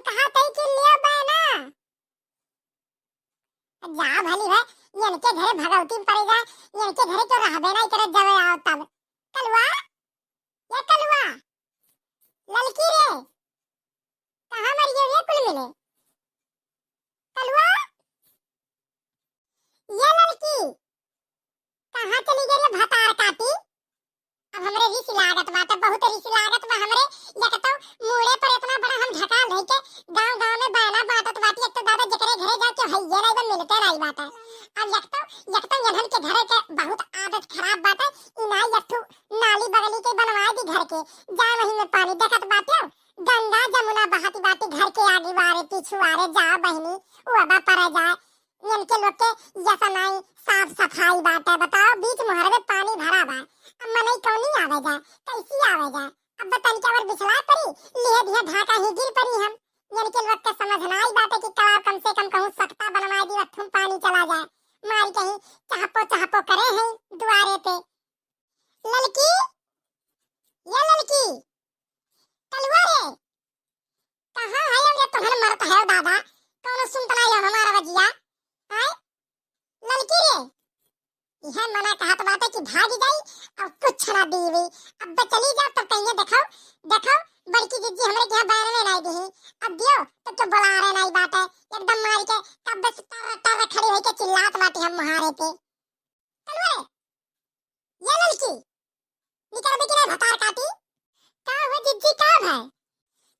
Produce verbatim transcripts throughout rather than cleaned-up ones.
कहा तई कि लियो बहना। जा भली है, इनके घरे भगवती पड़े जाए, इनके घरे तो रहबे नहीं करे, जब आओ तब। कलुआ, ये कलुआ, ललकी रे, कहाँ मर गयो ये कुल मिले? कलुआ, ये ललकी, कहाँ चली गई रे भतार काटी? अब हमरे रिस लागत बाटे, बहुत रिस लागत बा हमरे। एक तो मूड़े पर इतना बड़ा हम ढकाल धई के गाँव गाँव में बयना बाँटत बाटी, एक तो दादा जेकरे घरे जाके हइये नाई बा, मिलते नाई बाटे। अब एक तो, एक तो इन्हन के घरे के बहुत आदत खराब बाटे, ई नाई एक ठो नाली बगली के बनवाए दी घर के, जाए वही में पानी। देखत बाटे गंगा जमुना बहत बाटी घर के आगे वारे पीछू वारे, जाओ बहिनी, उबा पड़ जाए। इनके लोग के यस नाई साफ सफाई बाटे, बताओ, बीच मुहर में पानी भरा बा। अब मनई कौनी आवे जाए, कैसी आवे जाए? अब तनिका बार बिछलाए पड़ी, लिहे दिहे ढाका ही गिर पड़ी हम। इनके लोग के समझ नाई बाटे कि कलाव कम से कम कहूँ सख्ता बनवाए दी, अथुम पानी चला जाए। मारी कहीं चहपो चहपो करे हैं दुआरे पे। ललकी, ये ललकी, कलुआ रे, कहाँ है अब रे तोहर मरत है दादा? कौनो सुनत नाई है हमार आवाजिया? आय? ललकी रे, इहे मना कहत बाटे कि भागी जाई, अब कुछ ना दीवी। अब बे चली जा, तब कहिए देखो, देखो, बड़की जिज्जी हमरे के यहाँ बयनवे नाई दिही। अब दियो, तो, तो बोला रहे नाई बाटे। एकदम मारी के कब्बे से टर, टर खड़ी होई के चिल्लात बाटी हम मुहारे पे। कलुआ रे, ये ललकी, निकरबे कि नाई भतार काटी? का हो जिज्जी, का भय?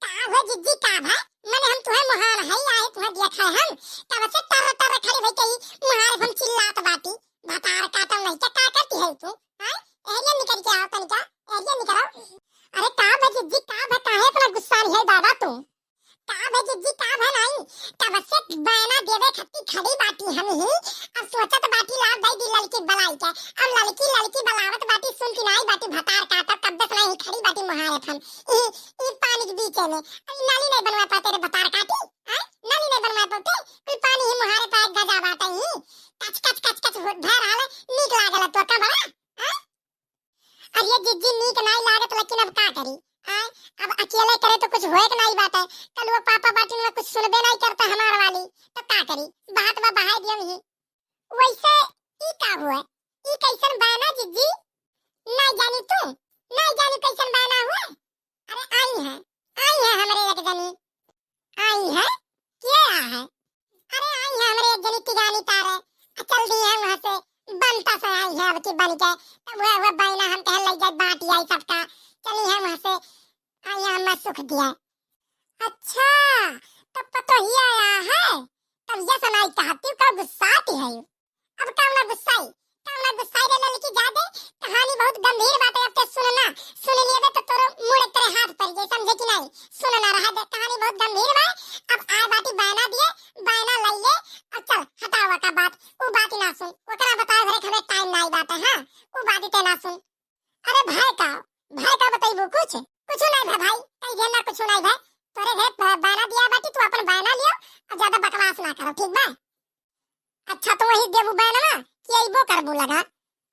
का हो जिज्जी, का भय? मने हम तुहे मुहान हई, आए तुहे देख है हम। तब से टर टर खड़ी भई के ई मुहार हम चिल्लात बाटी। भतार काटो नहीं क्या, का करती है तू? हाँ? एहरिया निकल के आओ तनिका, एहरिया निकल आओ। अरे का भय जिज्जी, का भय, काहे इतना गुस्सा है दादा तू? का भय जिज्जी, का भय नाई? तब से बयना देवे खातिर खड़ी बाटी हम ही। अब सोचत बाटी लाव दई दी ललकी बलाई के। अब ललकी, ललकी बलावत बाटी, सुनती नाई बाटी भतार काटा, कब्बे से नाई खड़ी बाटी मुहारे फन। ई, ई पानी के बीचे में। अब ई नाली नाई बनवा पाते रे भतार काटी? हैं? नाली नाई बनवा पाते? कुल पानी ही मुहारे पे गजा बाटे ही। कच, कच, कच, कच हो-, भय रहल है, नीक लागल है तो का बड़ा? हैं? अरे जिज्जी, नीक नाई लागत, लेकिन अब का करी? आय, अब अकेले करे तो कुछ होए के नाई बाटे। कलुआ पापा बाटिन में कुछ सुनबे नाई करता हमार वाली, तो का करी? बात बा बहाए दियम ही। वैसे ई का हुआ? ई कैसन बयना जिज्जी? नाई जानी तू? नाई जानी कैसन बयना हुआ? अरे आई है, आई है हमरे एक जनी। आई है? के आ है? अरे आई है हमरे एक जनी तिगानी तारे। आ चल दी है वहाँ से, बनता से आई है अब की बन के। तब वह, वह बयना हम कहे लग जाए बाँट आई सबका। चली है वहाँ से, आई है हमें सुख दिया। अच्छा, तब पतोहिया आया है, तब ये सुनाई कहती का गुस्साती है। अब कामना गुस्साई, कामना गुस्साई रे ललकी, जा दे, कहानी बहुत गंभीर बाटे, अब ते सुन ना, सुन लेबे तो तोरो मुड़ तेरे हाथ पर जे, समझे कि नाई? सुन ना, रहा दे, कहानी बहुत गंभीर बा। अब आए बाटी बयना दिए, बयना लइले, अब चल हटावा का बात, उ बात ही ना सुन, ओकरा बताए भरे के हमें टाइम नाई बाटे, हाँ, उ बात ही ते ना सुन। अरे भाई का, भाई का बतइबू कुछ? कुछ नाई भा भाई, कई दिन ना कुछ नाई भा, तोरे घरे ब-, बयना दिया बाटी, तू अपन बयना लियो और ज्यादा बकवास ना करो, ठीक बा? अच्छा, तो वही देबू बयनवा कि अइबो करबू लगा?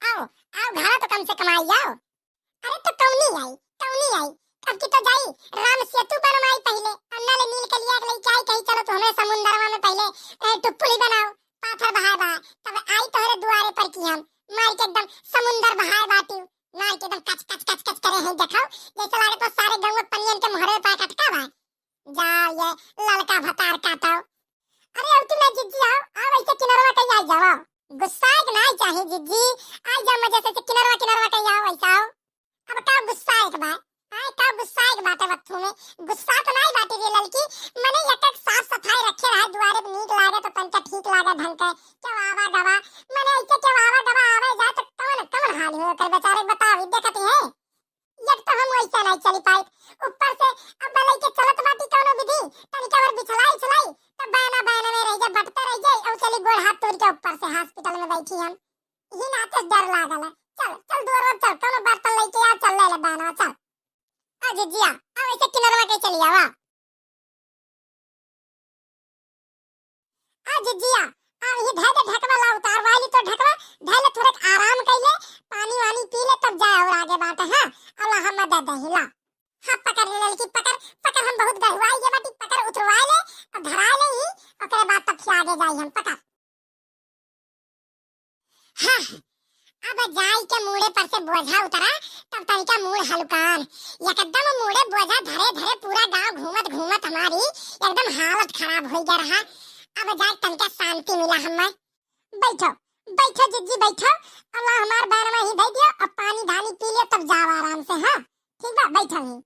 आओ, आओ घरा तो कम से कम आई जाओ। अरे तो कौनी आई, कौनी आई? अब की तो जाई राम सेतु बनवाई पहिले, अन्ना ले नील के लिया के लेके आई, कही चलो तो हमें समुंदरवा में पहिले, ए, टुप्पुली बनाओ, पाथर बहाए बा, तब आई तोहरे दुआरे पर की हम, मार के एकदम समुंदर बहाए बाटी, मार के एकदम कच कच कच कच करे हैं, देखो जैसे लागत बा सारे गाँव के पनियन के मुहरे पे अटका बा। जा ये ललका भतार काटो। अरे अब तू ना जिज्जी आओ, आओ ऐसे किनरवा कहीं आ जाओ। गुस्सा के ना चाहे जिज्जी, आ जाओ मजे से किनरवा किनरवा कहीं आओ, ऐसा आओ। अब का गुस्सा एक बात, आए का गुस्सा एक बात है बत्थू में। गुस्सा तो नहीं बाटे रे ललकी, मने एक एक साफ सफाई रखे रहा दुआरे पे नीक लागे तो तनका ठीक लागे ढंग के। क्यों आवा गवा, मने ऐसे क्यों आवा गवा आवे जाए तो कौन, कौन हाल हो ओकर बेचारे बताओ, ई देखती है। एक तो हम वैसा नहीं चली पाई, ऊपर से अब लइके चलत बाटी कौनो विधि, तनिका बार बिछलाई उछलाई, तब बयना बयना में रह जा, बटते रह जाए, और चली गोड़ हाथ तोड़ के ऊपर से हॉस्पिटल में बैठी हम। ही नाते डर लागल है। चल, चल दुआर चल, कौनो बर्तन लइके आ, चल ले ले बयना, चल। आ जिज्जिया, आ वैसे किनरवा के चली आवा। आ जिज्जिया, आ ये धै दे ढकवा ला उतार वाली तो ढकवा, धै ले थोड़े आराम कर ले, पानी वानी पी ले तब जाए और आगे बात है, हाँ, अल्लाह हम दे दही ला। हाँ पकड़ ले ललकी पकड़, पकड़ हम बहुत गढ़वाई ये बाटी पकड़ उतरवाई। अब जाई के मूड़े पर से बोझा उतरा, तब तनिका मूड़ हलुकान। एकदम मूड़े बोझा धरे धरे पूरा गांव घूमत घूमत हमारी एकदम हालत खराब होइ गया रहा। अब जाए तनिका शांति मिला हमें। बैठो, बैठो जिज्जी, बैठो। अल्लाह हमार बैनवा ही दे दियो, अब पानी धानी पी लियो, तब जाओ आराम से। हाँ, ठीक बा, बैठो ही।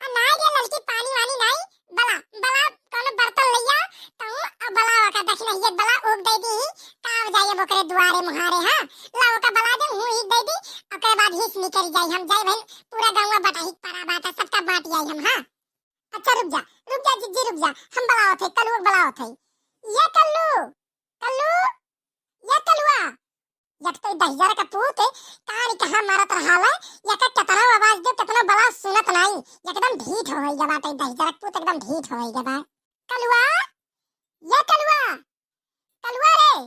आ नाई रे ललकी, पानी वानी नाई, बला, बला, कौनो बर्तन लइया, तू अब बला ओका दखिनहिया बला, ओक दे दी, का अब जाइए ओकरे दुआरे मुहारे, हाँ, ला ओका बला दे, हूँ ही दे दी, ओकरे बाद हिस निकल जाई, हम जाई भाई, पूरा गाँव बटाही परा बाटा, सबका बांट जाई हम, हाँ। अच्छा रुक जा, रुक जा जिज्जी, रुक जा, हम बलावत है, कल्लू बलावत है। ये कल्लू, कल्लू, ये कलुआ, एक तो दहिजर का पूत, कान कहाँ मारत रहा है, या का कितना आवाज दे, कितना बला सुनत नाई, एकदम ढीठ होइ गया बाटे, दहिजर का पूत एकदम ढीठ होइ गया बा। कलुआ, ये कलुआ, कलुआ रे,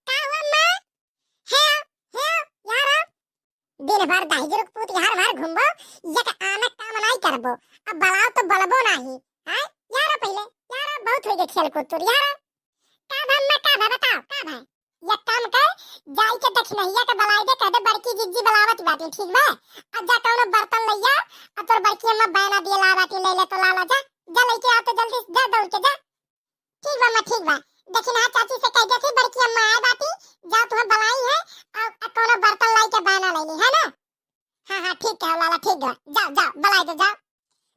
का हुआ माँ? हे, हे, यार, दिन भर दहिजर का पूत यार मार घूमबो, एक आना काम नाई करबो, अब बलाओ तो बलबो नाही, हैं? यार पहले, यार बहुत होइ गए खेल कूद तोर, यार। का भा अम्मा, का भा बताओ, का भा? एक काम कर, जाई के दखिनहिया के बलाई दे, कह दे बड़की जिज्जी बलावत बाटी, ठीक बा? अब जा कौनो बर्तन लइया, अब तोर बड़की अम्मा बैना दिए ला बाटी, ले ले तो लाला जा, जा लइके आ तो जल्दी से, जा दौड़ के जा। ठीक बा अम्मा, ठीक बा। दखिनहा चाची से कह दे थी बड़की अम्मा आए बाटी, जा तुहे बलाई है, और, और कौनो बर्तन लाई के बैना ले ली, है ना? हाँ, हाँ, ठीक है लाला, ठीक है, जाओ, जाओ, बलाई दो, जाओ।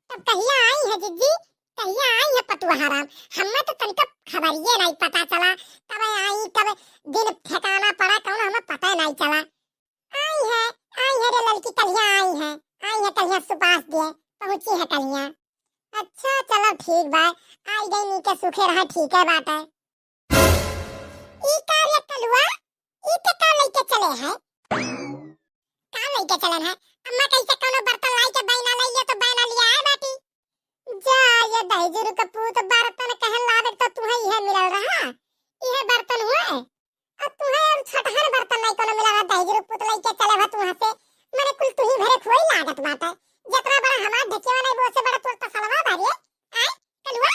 तब कहिया आई है जिज्जी, कहिया आई है पतुआ हराम? हमें तो तनिका खबरिये नाई पता चला, कब आई, कब दिन ठिकाना पड़ा, कौन हमें पता नाई चला। आई है, आई है रे ललकी, कहिया आई है, आई है कहिया सुपास दिए, पहुँची है कहिया। अच्छा, चलो ठीक बा, आई गई नीके सुखे रहा, ठीक है बात है। ई का रे कलुआ, ई ते का लइके चले है? का लइके चलन है? अम्मा कैसे कौनो बर्तन लाई के बैना लइया तो बैना लिया है बाटी। जा ये दहिजर का पूत, बर्तन कहे लावे तो तुहे इहे मिलल रहा, इहे बर्तन हुए। अब तुहे और छोटहन बर्तन नहीं कौनो मिलल रहा, दहिजर का पूत लइके चले भा तुहाँ से, मने कुल तुही भरे खोई लागत बाटे। जितना बड़ा हमार ढकेवा नहीं, वो से बड़ा तोर तसलवा भरे। आय, कलुआ?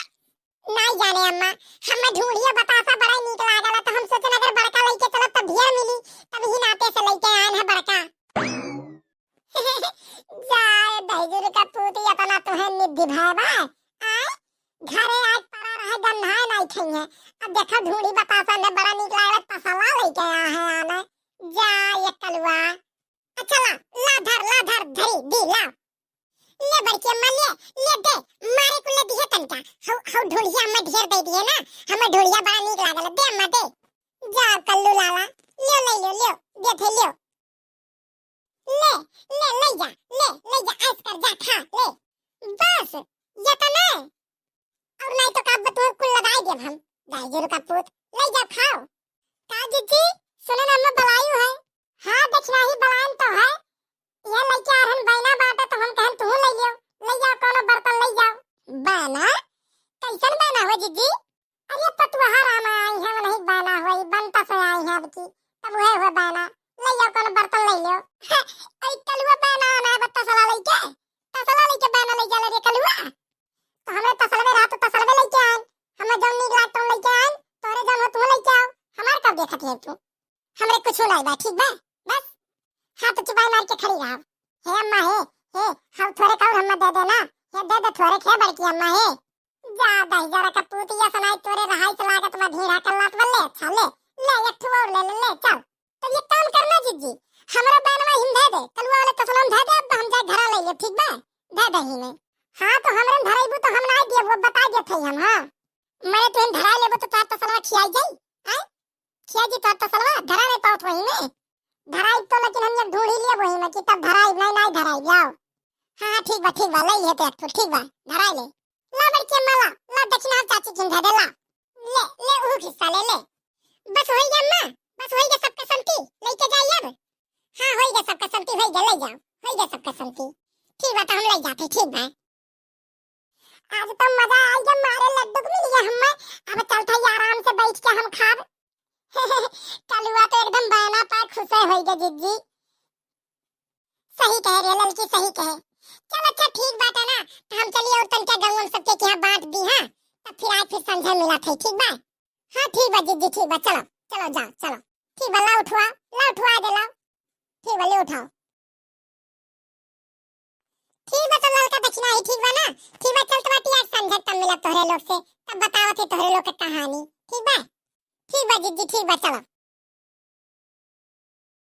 नाई जाने अम्मा, हमें ढूंढिया बतासा बड़ा नीक लागल, तो हम सोचन अगर बड़का लइके चलब तब ढेर मिली, तब ही नाते से लइके आयन है बड़का। जाए दहिजर का पूत, इतना तुहे निधि भय बा। आय, घरे आज पड़ा रहे गन्हाए नाई खइहे। अब देखा ढूंढी बतासा में बड़ा नीक लागल, तसला लइके आए हैं आने। जाए कलुआ। अच्छा ला, ला धर, ला धर, धरी, दी, ला। ले बड़की अम्मा, ले, ले दे, मारे को ले दिहे तनका। हौ, हौ ढोलिया अम्मा ढेर दे दिहे ना, हमें ढोलिया बड़ा नीक लागल, दे अम्मा, दे। जा कल्लू लाला, ले, ले, ले, ले, दे थे, ले। ले, ले, ले जा, ले, ले जा, ऐस कर जा, खा, ले। बस, ये तो नहीं। और नहीं तो का अब तू कुल लगाई देब हम, दहिजर का पूत, ले जा खाओ। का जिज्जी, सुने ना अम्मा बलायु है। हाँ, दखिनही बलायन तो है। ये लइके आ रहन बैना बाटे तो हम कहन तू ले लियो, ले जाओ कोनो बर्तन ले जाओ। बैना? कैसन बैना हो जिज्जी? अरे पतुहा राम आई है, वही बैना होई, बनता से आई है अब की, तब वह हुआ बैना। ले जाओ कोनो बर्तन ले लियो। अरे कलुआ बैना आना है, तसला लइके, तसला लइके बैना ले जा ले रे कलुआ। तो हमरे तसलवे रहा तो तसलवे लइके आए। हमें जौन नीक लाग तौन लइके आए, तोरे जौन हो तू लइके आओ। हमार कब देखत है तू? हमरे कुछ नहीं बा, ठीक बा? बस हाथ चुपाई मार के खड़ी रहा। हे अम्मा, हे, हे, हम थोरे कौर हमें दे देना। हे दे दे थोरे खे बड़की अम्मा, हे। जा दहिजरा का पूतिया सनाई तोरे रहाई से लागत बा भीड़ा कल्लात बा, ले, अच्छा, ले, ले, एक ठो और ले, ले, ले, चल। तो ये काम करना जिज्जी, हमरा बैनवा हिम धे दे, कलुआ वाले तसलम धे दे, अब हम जाए घरा ले ले, ठीक बा? धे दे ही में। हाँ, तो हमरे में धराइबू तो हम ना दिए, वो बता देत है हम, हाँ। मने तू हिम धरा लेबो तो तार तसलवा खियाई जाई, आय? खियाई जी तार तसलवा, धरा नहीं पावत वही में। धराई तो लेकिन हम ये ढूंढ ही लिए वही में कि तब धराई, नहीं, नहीं धराई, जाओ। हाँ, हाँ, ठीक बा, ठीक बा, ले लिए तो एक ठो, ठीक बा, धराई ले। ला बड़की अम्मा ला, ला दक्षिणा चाची किन धे दे ला। ले, ले उहू हिस्सा ले, ले। बस होई गया अम्मा, बस होई गया सबके संती, लेके जाई अब। हाँ, होई गया सबके संती, होई गया, ले जाओ, होई गया सबके संती। ठीक बा, तो हम ले जाते, ठीक बा। आज तो मजा आई गया, मारे लड्डू के मिल गया हमें। अब चलते ही आराम से बैठ के हम खाब। कलुआ तो एकदम बहना पा खुश होई गया जिज्जी। सही कहे रे ललकी, सही कहे। चल अच्छा ठीक बात है ना, तो हम चलिए और तनका गंगन सबके के यहाँ बांट दी, हाँ, तब फिर आज फिर संझा मिला थे, ठीक बा? हाँ ठीक बा जिज्जी, ठीक बा, चलो, चलो जाओ, चलो। ठीक बा, ला उठवा, ला उठवा। उठाओ। ठीक बा, तो ललका दक्षिणा ही ठीक बा ना? ठीक बा, चलत बाटी, आज संझा तब मिलब तोहरे लोग से, तब बतावत ही तोहरे लोग के कहानी। ठीक बा, ठीक बा जिज्जी, ठीक बा, चलो।